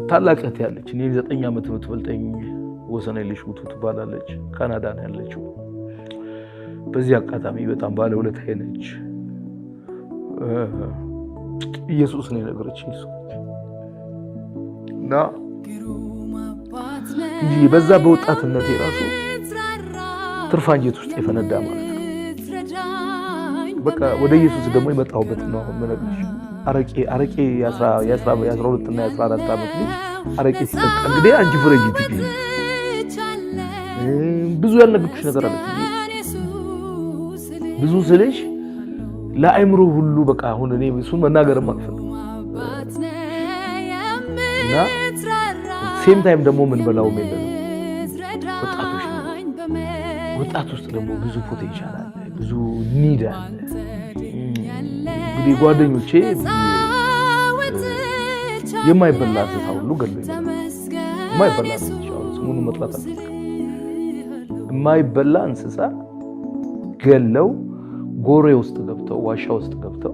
ታላቅ እህት ያለች፣ እኔን 9 ዓመት የምትበልጠኝ፣ ወሰንየለሽ ውቱ ትባላለች። ካናዳ ነው ያለችው። በዚህ አጋጣሚ በጣም ባለውለታዬ ነች። ኢየሱስ ነው የነገረችኝ እሷ እና እንጂ በዛ በወጣትነት የራሱ ትርፍ አንጀት ውስጥ የፈነዳ ማለት ነው። በቃ ወደ ኢየሱስ ደግሞ የመጣሁበት ነው አሁን የምነግርሽ። አረቄ አረቄ የ12 እና የ14 ዓመት ልጅ አረቄ ሲጠጣ እንግዲህ አንቺ ፍረጂ። ትጂ ብዙ ያልነገርኩሽ ነገር አለ። ብዙ ስልሽ ለአእምሮ ሁሉ በቃ አሁን እኔ እሱን መናገርም አልፈልግም። እና same time ደግሞ ምን በላውም የለንም፣ ወጣቶች ነው። ወጣት ውስጥ ደግሞ ብዙ potential አለ፣ ብዙ need አለ። እንግዲህ ጓደኞቼ የማይበላ እንስሳ ሁሉ ገሎ፣ የማይበላ እንስሳ፣ ስሙን መጥራት አልፈልግም። የማይበላ እንስሳ ገለው ጎሬ ውስጥ ገብተው፣ ዋሻ ውስጥ ገብተው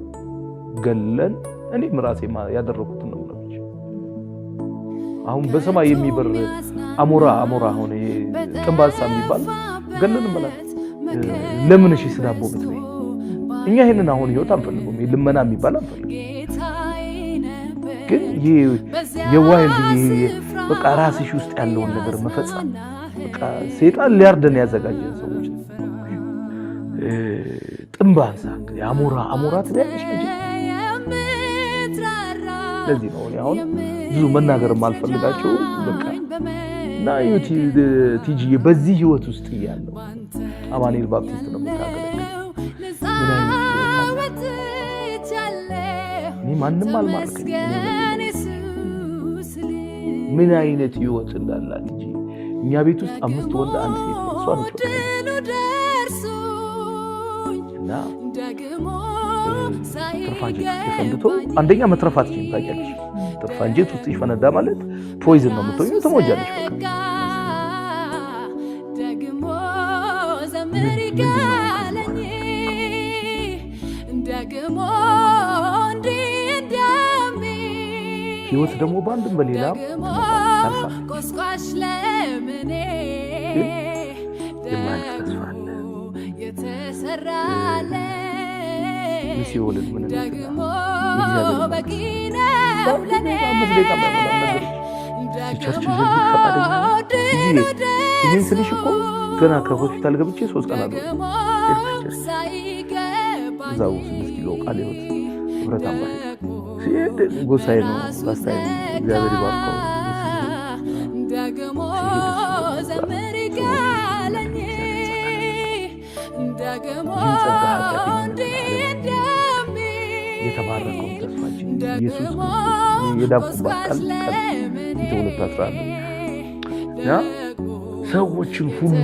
ገለን እኔም ራሴ ያደረኩትን ነው የምልሽ። አሁን በሰማይ የሚበር አሞራ አሞራ አሁን ይሄ ጥንብ አንሳ የሚባል ገለን እንበላለን። ለምን እሺ ስዳቦ ብትበይ? እኛ ይሄንን አሁን ህይወት አንፈልገውም። ልመና የሚባል አንፈልግም። ግን ይሄ የ wild በቃ ራስሽ ውስጥ ያለውን ነገር መፈጸም፣ በቃ ሴጣን ሊያርደን ያዘጋጀን ሰዎች። ጥንብ አንሳ እንግዲህ አሞራ አሞራ ትበያለሽ እንጂ። ለዚህ ነው እኔ አሁን ብዙ መናገር የማልፈልጋቸው በቃ። እና ቲጂዬ በዚህ ህይወት ውስጥ እያለሁ አማኑኤል ባፕቲስት ነው የምታገለግል። ምን አይነት ህይወት አለ? እኔ ማንም አልማርከኝ። ምን አይነት ህይወት እንዳላት እንጂ እኛ ቤት ውስጥ አምስት ወንድ አንድ ሴት ነው። እሷ ነች እና ትርፍ አንጀት ውስጥ ፈንድቶ አንደኛ መትረፍ አትችይም፣ ታውቂያለሽ። ትርፍ አንጀት ውስጥ ይፈነዳ ማለት poison ነው የምትሆኚው፣ ትሞጃለሽ። በቃ ምንድን ነው ህይወት ደግሞ በአንድም በሌላ ታልፋለች። ግን የማያልፍ ተስፋ አለ። የሲኦልን ምንነትና የእግዚአብሔር 5 ደቂቃ ባይሞላም ነገረች። የ church ልጅ ፈቃደኛ። ይህን ስልሽ እኮ ገና ከሆስፒታል ገብቼ 3 ቀን አለ church እዛው 6 ኪሎ ቃለ ሕይወት ህብረት አምባ ሲሄድ ጎሳዬ ነው last time፣ እግዚአብሔር ይባርከው። ደግሞ ዘምር ይጋለኝ ደግሞ ይህን ጸጋ ኃጢአተኛ የተባረከውን ተስፋችን ኢየሱስ ክርስቶስ የዳንኩባት ቀን ቀን 2:11 እና ሰዎችን ሁሉ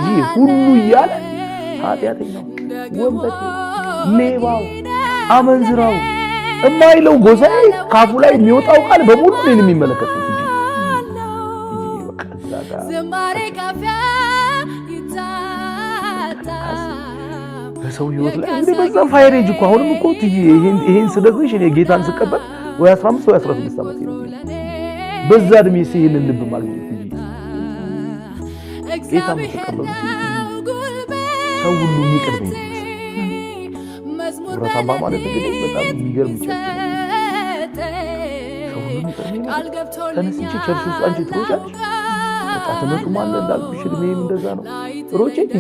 ይህ ሁሉ እያለ ኃጢአተኛው፣ ወንበዴው፣ ሌባው፣ አመንዝራው እማይለው ጎሳዬ ካፉ ላይ የሚወጣው ቃል በሙሉ እኔን የሚመለከት ነው እንጂ በቃ እዛ ጋር ዝማሬ ካፊያ ይታጣ በሰው ህይወት ላይ እንግዲህ በዛ fire age እኮ አሁንም እኮ ትዬ ይሄን ስነግርሽ እኔ ጌታን ስቀበል ወይ 15 ወይ 16 ዓመት ነው። በዛ እድሜ ይሄንን ልብ ማግኘት እንጂ ጌታን ተቀበሉ ሰው ሁሉ የሚቀድመኝ ህብረት አምባ ማለት እንግዲህ በጣም የሚገርም church ነው። ሰው ሁሉ የሚቀድመኝ ተነስቼ church ውስጥ አንቺ ትሮጫለሽ። ወጣትነቱም አለ እንዳልኩሽ፣ እድሜም እንደዛ ነው። ሮጬ እንጂ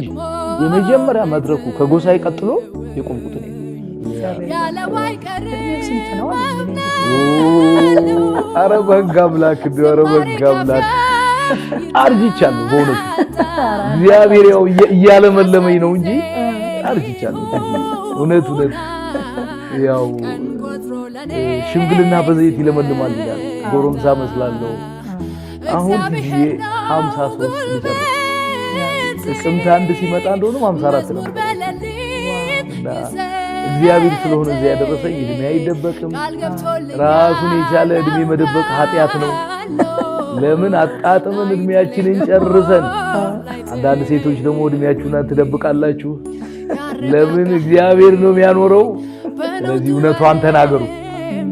የመጀመሪያ መድረኩ ከጎሳዬ ቀጥሎ የቆምኩት እኔ። እድሜው ስንት ነው? ኧረ በሕግ አምላክ እንደው ኧረ በሕግ አምላክ አርጅቻለሁ። በእውነቱ እግዚአብሔር ያው እያለመለመኝ ነው እንጂ አርጅቻለሁ። እውነት እውነት ያው ሽምግልና በዘይት ይለመልማል ይላል። ጎረምሳ መስላለሁ። አሁን ጊዜ 53 ልጨርስ፣ ጥቅምት 1 ሲመጣ እንደሆነ 54 ነው። እና እግዚአብሔር ስለሆነ እዚያ ያደረሰኝ እድሜ አይደበቅም። ራሱን የቻለ እድሜ መደበቅ ኃጢአት ነው። ለምን አጣጥመን እድሜያችንን ጨርሰን፣ አንዳንድ ሴቶች ደግሞ እድሜያችሁን ትደብቃላችሁ። ለምን? እግዚአብሔር ነው የሚያኖረው። ስለዚህ እውነቷን ተናገሩ።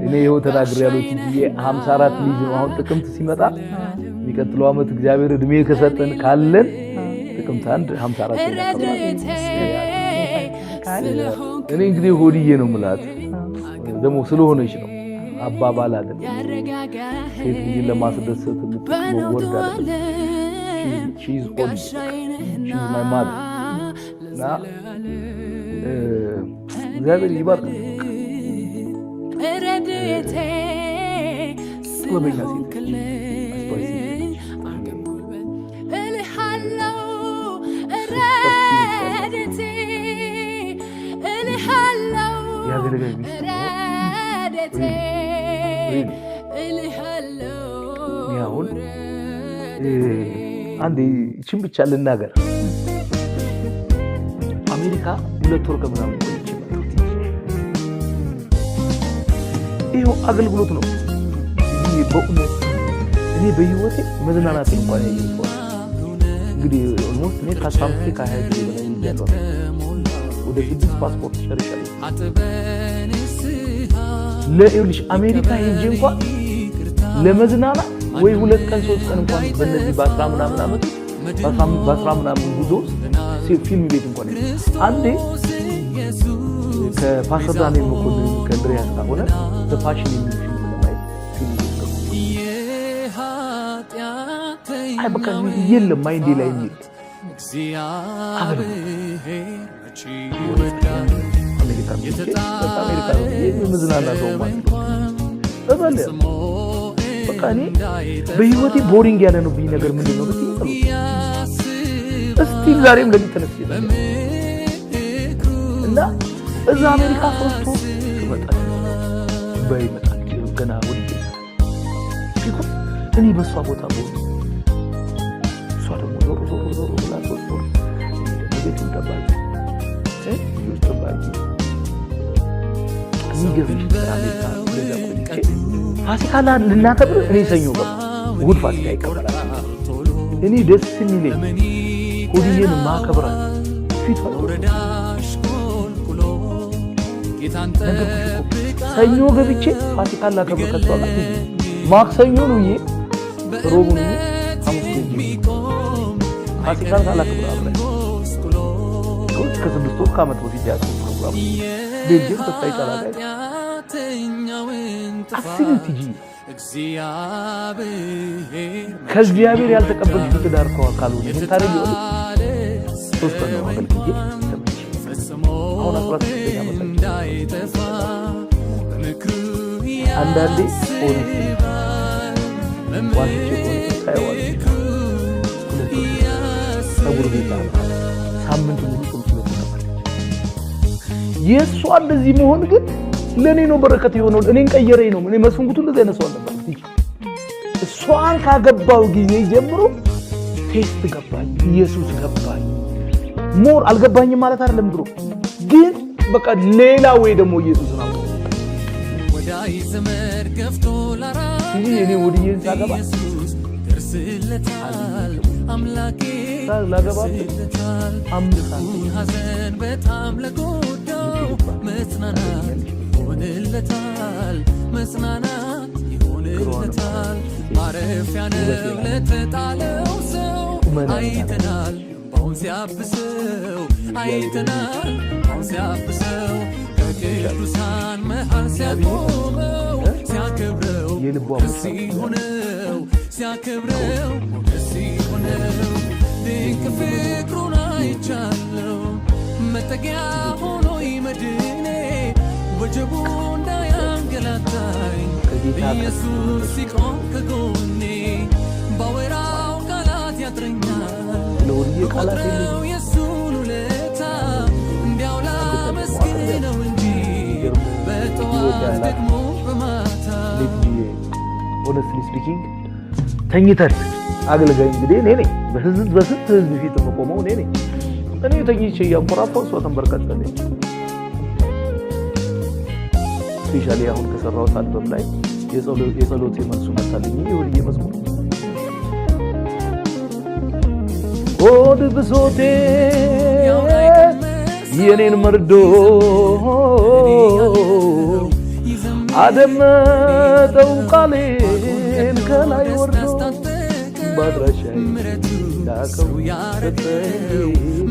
እኔ እኔ ይኸው ተናግሬያለሁ። ቲጂዬ 54 ልጅ ነው። አሁን ጥቅምት ሲመጣ የሚቀጥለው ዓመት እግዚአብሔር እድሜ ከሰጠን ካለን ጥቅምት 1 54 እኔ እንግዲህ ሆድዬ ነው የምላት፣ ደግሞ ስለሆነች ነው፣ አባባል አይደለም። ሴት ልጅን ለማስደሰት የምትጠቅመው word አይደለም። She's ሆድዬ፣ she's my mother እና እግዚአብሔር ይባርክ። ጥበበኛ ሴት ነች፣ አስተዋይ ሴት ነች። የአገልጋይ ሚስት እኔ አሁን አንድ ይህችን ብቻ ልናገር። አሜሪካ 2 ወር ከምናምን ቆይቼ መጣሁ። ይኸው አገልግሎት ነው። ይህ በእውነት እኔ በህይወቴ መዝናናት እንኳን ያየው ሰው እንግዲህ almost እኔ ከ15 ከ20 ጊዜ በላይ ሄጃለሁ። ወደ ስድስት ፓስፖርት ጨርሻለሁ። ለይኸውልሽ አሜሪካ ሄጄ እንኳን ለመዝናናት ወይ 2 ቀን 3 ቀን እንኳን በእነዚህ በአስራ ምናምን ዓመት በአስራ ምናምን ጉዞ ውስጥ ፊልም ቤት እንኳን አንዴ ከፓስተር ዳንኤል መኮንን ከእንድሪያስ ጋር ሆነ Passion የሚል ፊልም ለማየት ፊልም ቤት ገባሁ። አይ በቃ የለም mind ኤ ላይ የሚል አሜሪካ አሜሪካ ነው የምዝናና ሰው ማለት ነው። እበል በቃ እኔ በህይወቴ boring ያለ ነው ብኝ ነገር ምንድን ነው ብትይ ጸሎት። እስቲ ዛሬም ለሊት ተነስቼ እና እዛ አሜሪካ 3 ወር ትመጣለች፣ በይ ይመጣል ገና ወልጄ because እኔ በእሷ ቦታ ብሆን እሷ ደግሞ ዞሮ ዞሮ ዞሮ ብላ 3 ወር እኔ ደግሞ ቤቱን ጠባቂ፣ ልጆች ጠባቂ። የሚገርምሽ አሜሪካ እንደዛ ቆይቼ ፋሲካ ልናከብር እኔ ሰኞ ገባ፣ እሑድ ፋሲካ ይከበራል። እኔ ደስ የሚለኝ ሆድዬን ማከብራት ፊቷ ነገርኩሽ እኮ፣ ሰኞ ገብቼ ፋሲካ ላከብር ከሷ ጋር ማክሰኞ ነው ይሄ ሮቡን ሐሙስ ገብቼ ፋሲካን ሳላከብር አብረን ከ6 ወር ከዓመት በፊት ያዝኩት ፕሮግራም ቤልጅየም ተስፋዬ ጫላ ጋር አስቢው ቲጂ፣ ከእግዚአብሔር ያልተቀበልሽው ትዳር ካልሆነ ይህን ታደርጊዋለሽ? 3 ቀን ነው አገልግዬ ተመልሼ አሁን 16ኛ ዓመታችን። አንዳንዴ honest ዋሽቼ ከሆነ ሳይዋሽ 2 ወር ፀጉር ቤት ሳምንት ሙሉ ጾም ጸሎት ትገባለች። የእሷ እንደዚህ መሆን ግን ለእኔ ነው በረከት የሆነው። እኔን ቀየረኝ ነው። እኔ መስፍን ጉቱ እንደዚህ አይነት ሰው አልነበረም። እሷን ካገባው ጊዜ ጀምሮ taste ገባኝ፣ ኢየሱስ ገባኝ። More አልገባኝም ማለት አይደለም ድሮ፣ ግን በቃ ሌላ ወይ ደግሞ ኢየሱስን አውቀው እንጂ እኔ ወድዬን ሳገባ ላገባ 5 ሳንቲም ሐዘን በጣም ለጎዳው መጽናናት ይሆንለታል፣ መጽናናት ይሆንለታል። ማረፊያ ነው ለተጣለው ሰው። አይተናል እንባውን ሲያብሰው፣ አይተናል እንባውን ሲያብሰው፣ ከቅዱሳን መሃል ሲያቆመው፣ ሲያከብረው ሞገስ ሲሆነው፣ ሲያከብረው ሞገስ ሲሆነው ድንቅ ፍቅሩን አይቻለው። መጠጊያ ሆኖ መድኔ ወጀቡ እንዳያንገላታኝ ኢየሱስ ሲቆም ከጎኔ ባወራው ቃላት ያጥረኛል ብቆጥረው የሱን ውለታ እንዲያው ላመስግነው እንጂ በጠዋት ደግሞ በማታ። Honestly speaking ተኝተን አገልጋይ እንግዲህ እኔ ነኝ። በህዝብ በስንት ህዝብ ፊት የምቆመው እኔ ነኝ። እኔ ተኝቼ እያንኮራፋሁ እሷ ተንበርካ ጸለየች። Especially አሁን ከሰራሁት አልበም ላይ የጸሎት መልሱ መታልኝ የወልዬ መዝሙር ሆድ ብሶቴ የኔን መርዶ አደመጠው ቃሌን ከላይ ወርዶ፣ ባድራሻዬ ላከው ሰጠኝ ጌታ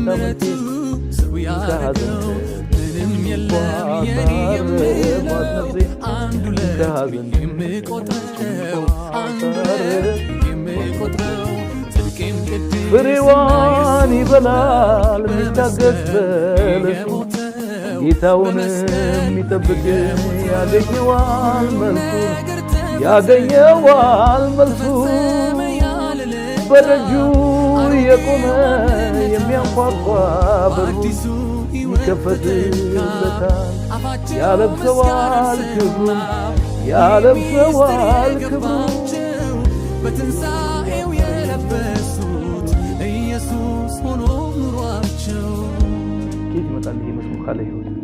መልሴን። ከሐዘን አሳረፏት ነፍሴን፣ ከሐዘን አሳረፏት። ፍሬዋን ይበላል የሚታገስ በለሱን፣ ጌታውን የሚጠብቅ ያገኘዋል መልሱን፣ ያገኘዋል መልሱን። በደጁ የቆመ የሚያንኳኳ በሩ ይከፈትለታል፣ ያለብሰዋል ክብሩን፣ ያለብሰዋል ክብሩን። በትንሣኤው የለበሱት ኢየሱስ ሆኖ ኑሯቸው። ከየት ይመጣል ይሄ መዝሙር ካለ ህይወት?